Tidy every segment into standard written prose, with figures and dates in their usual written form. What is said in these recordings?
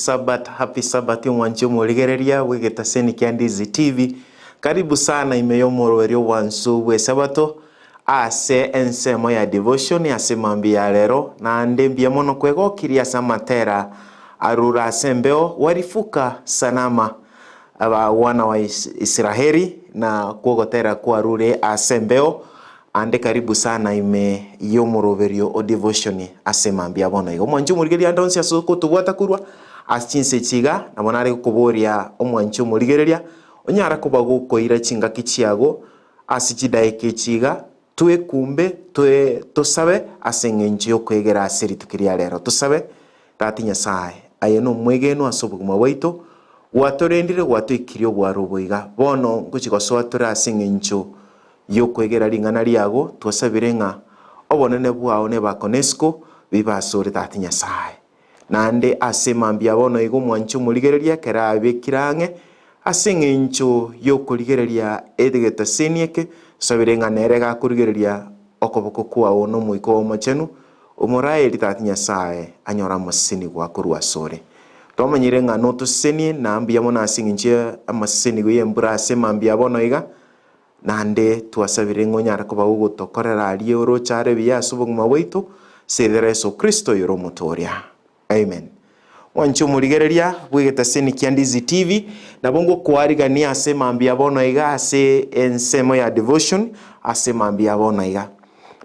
Sabbath, happy Sabbath omwanchi omorigereria bw'egetaseni kia Ndizi TV. Karibu sana ime y'omorweri obwansu bw'esabato ase ensemo ya devotion ase mambia ya rero naende mbuya mono kwegokirie ase amatera arure ase embeo warifuka sanama abagwana wa Israheli na kwogotera kwarure ase embeo Ande karibu sana ime y'omoroberio o devotion ase mambia bono iga. Omwanchi omorigereria ande onsi ase okotobwata korwa ase chinsa echi iga, nabo nare gokoboria omwanchi omorigereria, onyare koba gokoira chingaki chiago ase chidaeka echi iga, twekumbe toe tosabe ase eng'encho y'okwegera ase rituko ria rero. Tosabe, Tata Nyasae, aye nomwegenwa ase obogima bwaito, gwatorendire gwatoikirie obwaro obo iga. Bono ngochia gosoa tore ase eng'encho y'okwegera ring'ana riago, twasabire ng'a obonene bwao nebakonesiko bibe asore Tata Nyasae. Naende ase mambia bono iga omwanche omorigereria ekero abekire ang'e, ase eng'encho y'okorigereria egetaseni eke, nsabire ng'a nere gakorigereria okoboko kwao na Omoika oo Omochenu, omoraerie Tata Nyasae anyore amasesenigwa korwa asore. Twamanyire ng'a notosesenie, na mbuya mono ase eng'encho y'amasesenigwa y'embura ase mambia bono iga, Naende twasabire ng'a onyare koba ogotokorera aria oroche are buya ase obogima bwaito, ase erieta ria Yeso Kristo oyore Omotooria. Amen. Mwanche omorigereria bw'egetaseni kia Ndizi TV, nabo ngokoarigania ase mambia bono iga ase ensemo ya devotion ase mambia bono iga.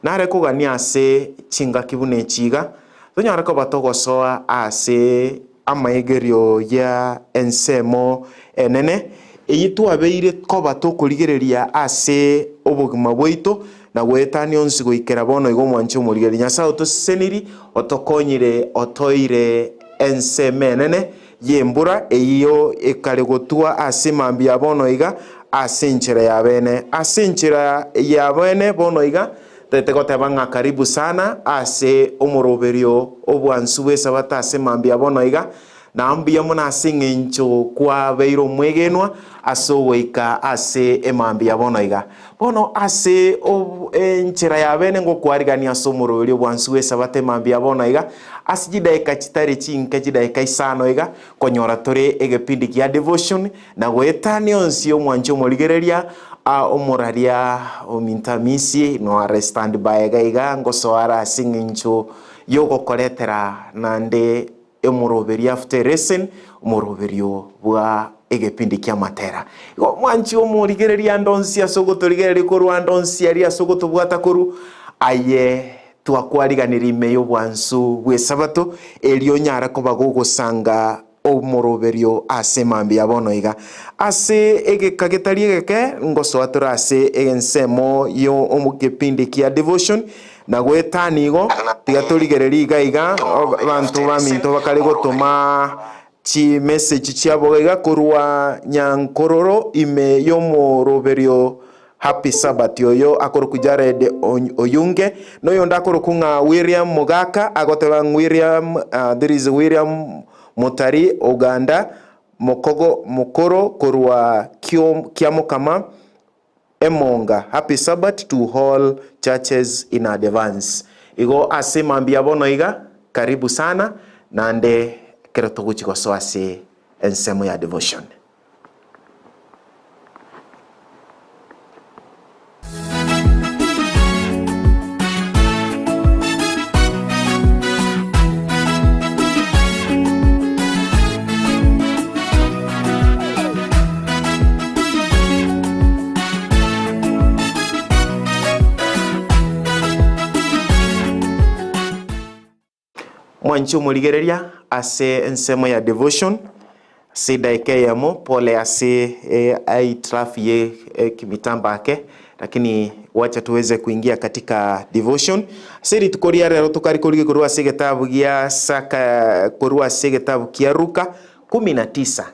Nare kogania ase chingaki buna echi iga, tonyare koba togosoa ase Amaigerio ya ensemo enene eyio twabeire koba tokorigereria ase obogima bwaito na goetania onsi goikera bono iga omwanche omorigereria. Nyasae otoseseniri, otokonyire, otoire ensemo enene y'embura eyio ekare gotwa ase mambia ya bono iga ase enchera ya bene. Ase enchera ya bene bono iga Tete goteba ng'a karibu sana ase omoroberio obwansu bw'esabato ase mambia bono iga, na mbuya mono ase eng'encho kwabeire omwegenwa ase ogoika ase emambia bono iga. Bono ase enchera ya bene ngokwarigania ase omoroberio obwansu bw'esabato emambia bono iga, ase chidaeka chitari chinke chidaeka isano iga, konyora tore egepindi gia devotion, Na goetania onsi omwanche omorigereria, a omoraria ominto Amisi, noare stand by iga iga, ngosoa are ase eng'encho y'ogokoretera naende omoroberio after lesson, omoroberio bwa egepindi ki'amatera. Igo omwanchi omorigereria ande onsi ase ogotorigereria korwa ande onsi aria ase ogotobwata korwa, aye twakwariganirie ime y'obwansu bw'esabato, erio onyare koba gogosanga omoroberio ase mambia bono iga. Ase egeka getari egeke ngosoa tore ase ensemo y'egepindi kia devotion, na goetania igo, tiga torigererie iga iga abanto baminto bakare gotoma chimessage chiabo iga korwa Nyankororo ime y'omoroberio Happy Sabbath oyo akorokwa Jared Oyunge, na oyonde akorokwa ng'a William Mogaka, agoteba ng'a William, there is William Motari Oganda, mokogo mokoro korwa Kiamokama, Emonga. Happy Sabbath to all churches in advance. Igo ase mambia bono iga, karibu sana, naende ekero togochi gosoa ase ensemo ya devotion. Mwanche omorigereria ase ensemo ya devotion ase edaika eyemo pole ase hitilafu ye kimitambo ake lakini wacha tuweze kuingia katika devotion. Ase rituko ria rero tokari korigia korwa ase egetabu gia saka korwa ase egetabu kia Luka kumi na tisa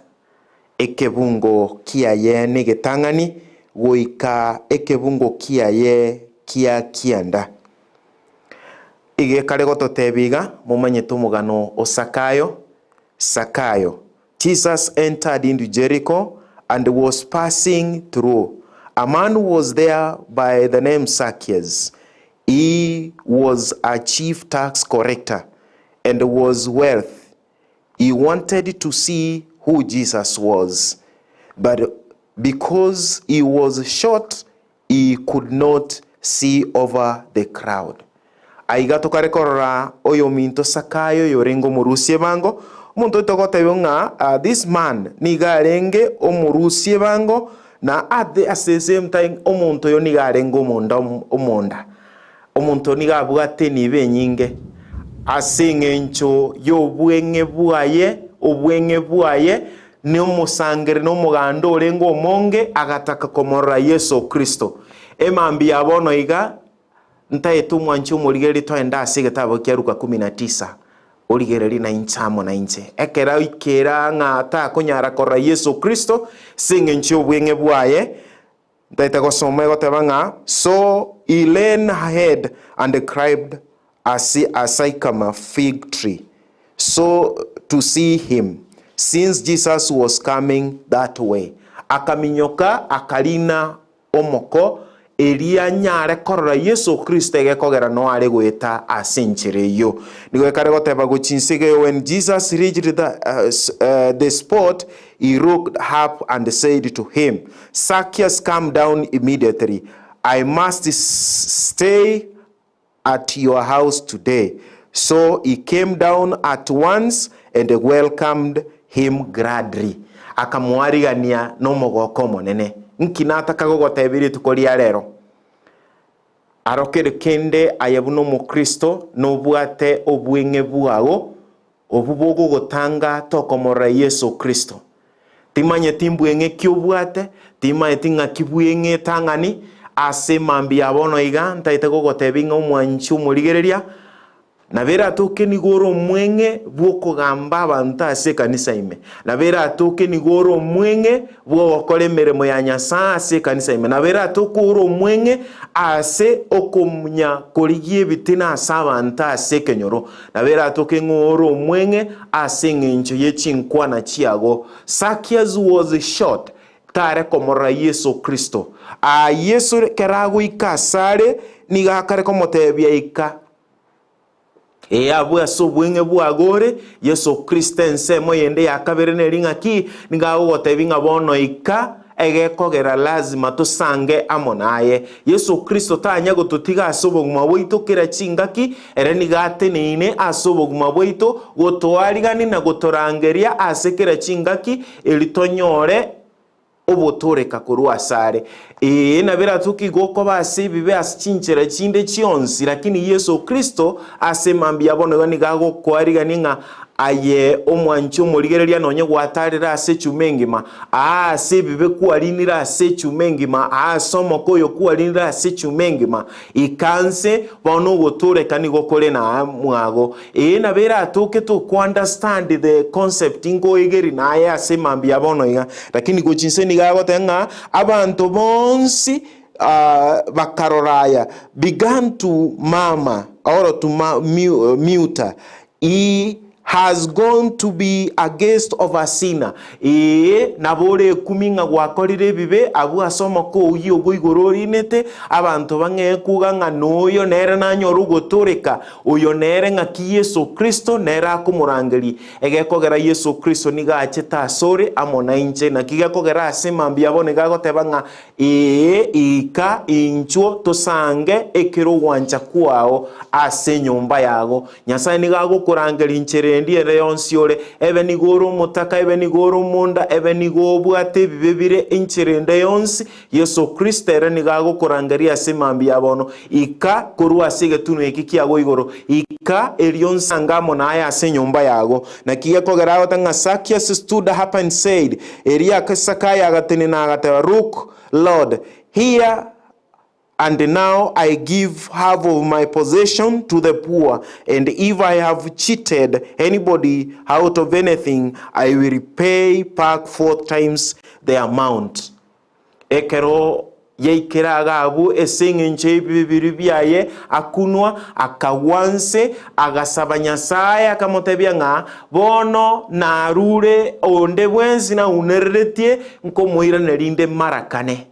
ekebungo kiaye negetang'ani goika ekebungo kiaye kia kianda. Iga ekare gototebia iga, momanyete omogano o Sakayo? Sakayo. Jesus entered into Jericho and was passing through. A man was there by the name Zacchaeus. He was a chief tax collector and was wealth. He wanted to see who Jesus was, but because he was short he could not see over the crowd. Aiga tokare korora oyominto Sakayo oyorenge omorusia ebango, omonto oyo togotebigwa ng'a this man nigo arenge omorusia ebango na at the ase same time omonto oyo nigo arenge omonda omonda. Omonto oyo nigo abwate enibo enyinge ase eng'encho y'obweng'e bwaye, obweng'e bwaye na omosangererio na omoganda orenge omonge, agataka komorora Yeso Kristo. Emambia ya bono iga, ntaete omwanchi omorigereria toende ase egetabu kia Luka kumi na tisa, origererie nainche amo nainche. Ekero aikere ng'a takonyara korora Yeso Kristo ase eng'encho y'obweng'e bwaye, Ntaete gosoma egoteba ng'a So he leaned ahead and climbed a a sycamore fig tree, so to see him, since Jesus was coming that way. Akaminyoka akarina omoko, erio anyare korora Yeso Kristo egekogera noe are goeta ase enchera eyio. Nigo ekare goteba gochia inse iga When Jesus reached the, the spot, He looked up and said to him, Zacchaeus, come down immediately, I must stay at your house today. So he came down at once and welcomed him gladly. Akamoarigania nomogoko omonene. Nki nataka gogotebia rituko ria rero? Aro kere kende aye buna omokristo nobwate obweng'e bwao, Obwo bogogotanga tokomorora Yeso Kristo. Timanyeti mbweng'e ki obwate, timanyeti ng'aki bweng'e etang'ani, ase mambia ya bono iga ntaete gogotebia ng'a omwanchi omorigereria, nabo eratoke nigo ore omweng'e bw'okogamba abanto ase ekanisa ime, nabo eratoke nigo ore omweng'e bw'ogokora emeremo ya Nyasae ase ekanisa ime, nabo eratoke ore omweng'e ase okonya korigia ebitina ase abanto ase ekenyoro, Nabo eratoke ng'a ore omweng'e ase engencho ye chinkwana chiago. Zacchaeus was short, tare komorora Yeso Kristo. Aa Yeso ekero agoika asare, nigo akare komotebia ika. Ee abwo ase obweng'e bwago ore, Yeso Kristo ensemo yende ya kabere neri ng'aki, nigo agogotebia ng'a bono ika, egekogera lazima tosange amo naye. Yeso Kristo tanya gototiga ase obogima bwaito kera chingaki, ere nigo ateneine ase obogima bwaito gotoarigani na gotorangeria ase kera chingaki eri tonyore obotoreka korwa asare. Ee, nabo eratoke igo okoba ase ebibe ase chinchera chinde chionsi, lakini Yeso Kristo ase mambia ya bono iga nigo agokoarigania ng'a Aye omwanchi omorigereria nonye gwatarire ase echuma engima, aa ase ebibe kwarinire ase echuma engima, aa ase omoko oyo kwarinire ase echuma engima, ika nse, bono ogotooreka nigo kore na mwago. Ee nabo eratoke toko understand the concept nkoegeri naye ase mambia bono iga, lakini gochia inse nigo agoteba ng'a abanto bonsi bakarora aya, began to murmur or to mutter, He has gone to be a guest of a sinner. Ee, nabo ore ekumi ng'a gwakorire ebibe abwo ase omoko oyio ogo igoro orinete, abanto bang'ee kuga ng'a noyo nere nanyore ogotooreka, oyo nere ng'aki Yeso Kristo nere akomorangeria. Egekogera Yeso Kristo nigo achete asore amo nainche, naki gekogera ase mambia bono iga agoteba ng'a Ee, ika inchuo tosange ekero ogwancha kwao ase enyomba yago. Nyasae nigo agokorangeria inchera endi ere yonsi ore, ebe nigo ore omotaka, ebe nigo ore omonda, ebe nigo obwate ebibe bire enchera ende yonsi, Yeso Kristo ere nigo agokorangeria ase mambia ya bono. Ika korwa ase egetunwa eke kiago igoro, ika erio nsange amo naye ase enyomba yago. Naki gekogera agoteba ng'a Zacchaeus stood up and said, Erio Zakayo agatenena agateba, Look, Lord, here and now I give half of my possession to the poor, and if I have cheated anybody out of anything, I will repay back four times the amount. Ekero yaikire iga abwo ase engencho y'ebibe biria biaye, akunwa, akagwa nse, agasaba Nyasae, akamotebia ng'a bono narure onde bwensi naunereretie, nkomoiraneria inde mara kane.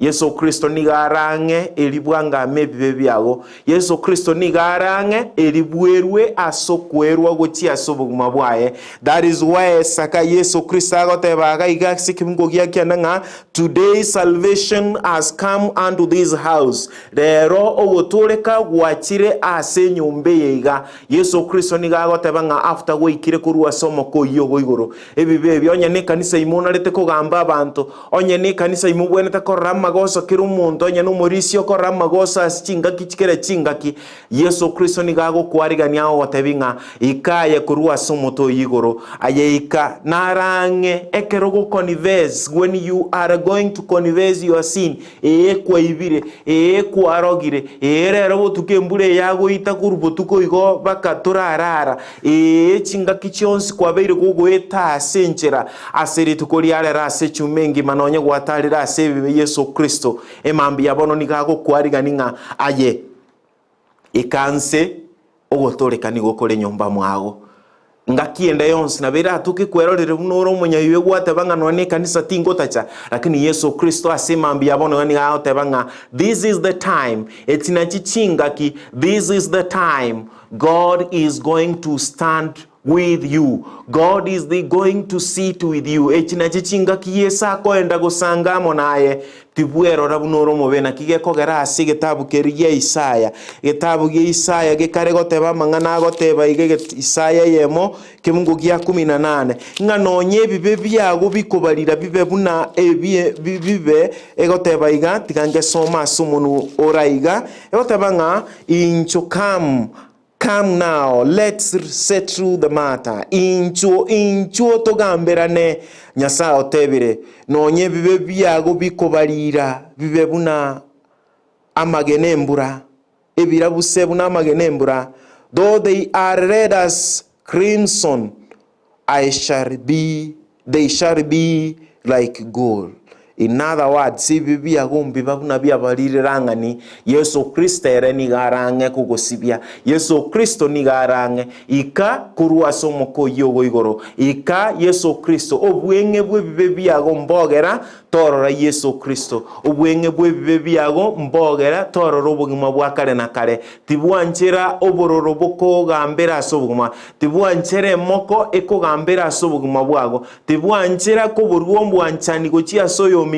Yeso Kristo nigo are ang'e eri bwangame ebibe biago. Yeso Kristo nigo are ang'e eri bwerwe ase okwerwa gochia ase obogima bwaye. That is why esaka Yeso Kristo agoteba iga iga ase ekebungo gia kianda ng'a Today salvation has come unto this house. Rero ogotooreka gwachire ase enyomba eye iga. Yeso Kristo nigo agoteba ng'a after gwaikire korwa ase omoko oyio ogo igoro, ebibe ebi onye nekanisa ime onarete kogamba abanto, onye nekanisa ime obwenerete korora amagoso kera omonto, onye nomorisia okorora amagoso ase chingaki kera chingaki, Yeso Kristo nigo agokwarigania agogotebia ng'a ika aye korwa ase omote oyio igoro, aye ika nare ang'e ekero ogoconfess, when you are going to confess your sin, Ee, kwaibire, ee, kwarogire, ee, rero botuko embura eye yagoita korwa botuko igo baka torarara, ee, chingaki chionsi kwabeire gogoeta ase enchera ase rituko ria rero ase echuma engima nonye gwatarire ase ebibe Yeso Kristo emambia bono nigo agokwarigani ng'a aye Ika nse, ogotooreka nigo kore nyomba mwago. Ngaki ende yonsi nabo eratoke kwerorere buna ore omonyabibe gwateba ng'a nonya nekanisa tingotacha, lakini Yeso Kristo ase emambia ya bono iga nigo agoteba ng'a this is the time, echi nachi chingaki, this is the time God is going to stand with you, God is the going to sit with you, echi nachi chingaki Yeso akoenda gosanga amo naye, tibwerora buna ore omobe. Naki gekogera ase egetabu keria gia Isaya, egetabu gia Isaya gekare goteba amang'ana agoteba iga eget Isaya eyemo, ekemungo gia kumi na nane, ng'a nonye ebibe biago bikobarira bibe buna ebie bi bibe, egoteba iga, tiga ngesome ase omonwa ore aiga, egoteba ng'a incho come Come now, let's settle the matter, Inchuo, inchuo togamberane. Nyasae otebire, Nonya ebibe biago bikobarira bibe buna amagena embura, ebirabuse buna amagena embura, though they are red as crimson, I shall be, they shall be like gold. In other words, ebi biago mbiba buna biabarire rang'ani, Yeso Kristo ere nigo are ang'e kogosibia. Yeso Kristo nigo are ang'e. Ika korwa ase omoka oyio ogo igoro. Ika Yeso Kristo. Obweng'e bw'ebibe biago mbogera torora Yeso Kristo. Obweng'e bw'ebibe biago mbogera torora obogima bwa kare na kare. Tibwanchera obororo bokogambera ase obogima. Tibwanchera emoko ekogambera ase obogima bwago. Tibwanchera koborua obwanchani gochia ase oyomino.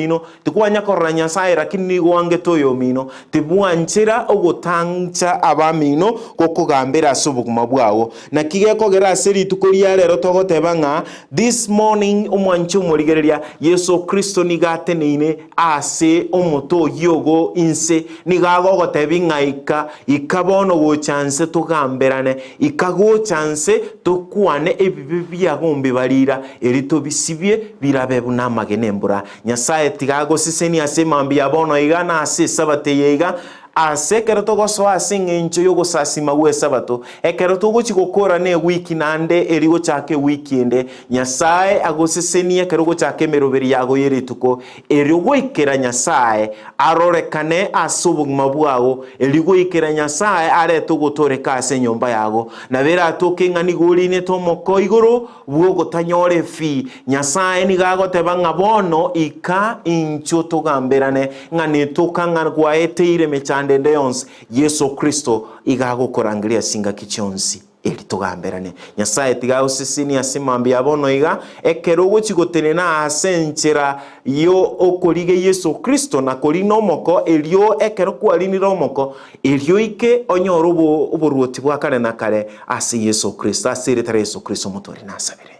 Tikwanya korora Nyasae lakini nigo oangete oyomino. Tibwanchera ogotancha abamino gokogambera ase obogima bwago. Naki gekogera ase rituko ria rero togoteba ng'a this morning omwanche omorigereria Yeso Kristo nigo ateneine ase omote oyio ogo inse nigo agogotebia ng'a ika ika bono gocha nse togamberane ika gocha nse tokwane ebibe biago mbibarira eri tobisibie birabe buna amagena embura. Nyasae tiga agosesenie ase emambia ya bono iga na ase esabato eye iga, ase ekero togosoa ase eng'encho y'ogosasima gw'esabato, ekero togochia gokora na ewiki naende eri gochaka ewiki ende, Nyasae agosesenie ekero ogochaka emeroberi yago ye rituko, erio goikera Nyasae arorekane ase obogima bwao, erio goikera Nyasae arete ogotooreka ase enyomba yago. Nabo eratoke ng'a nigo orinete omoko igoro bw'ogotanyora efi. Nyasae nigo agoteba ng'a bono ika inchuo togamberane, ng'a netoka ng'a gwaeteire emechando ende yonsi. Yeso Kristo iga agokorangeria ase chingaki chionsi eri togamberane. Nyasae tiga agosesenie ase mambia ya bono iga, ekero ogochia gotenena ase enchera yo okorigia Yeso Kristo na korina omoko, erio ekero kwarinire omoko, erio oike onyore obo oboruoti bwa kare na kare ase Yeso Kristo. Ase erieta ria Yeso Kristo omotwari nasabire.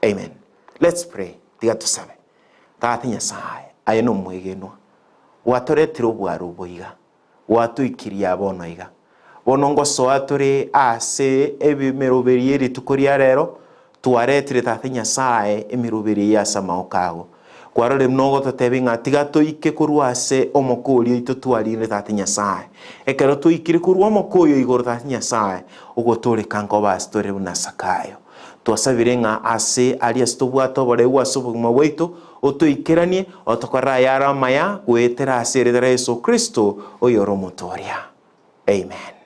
Amen. Let's pray. Tiga tosabe. Tata Nyasae, aye nomwegenwa, gwatoretire obwaro obo iga. gwatoikirie bono iga. Bono ngosoa tore ase emeroberi ye rituko ria rero, twaretire Tata Nyasae emeroberi eye ase amaboko ago. Kwarorire buna ogototebia ng'a tiga toike korwa ase omoko oria oito twarire Tata Nyasae. Ekero twaikire korwa omoko oyo igoro Tata Nyasae, ogotooreka nkobe ase tore buna Zakayo. Twasabire ng'a ase aria ase tobwate oboreu ase obogima bwaito, otoikeranie, otokorere ayare amaya goetera ase erieta ria Yeso Kristo, oyore Omotooria. Amen.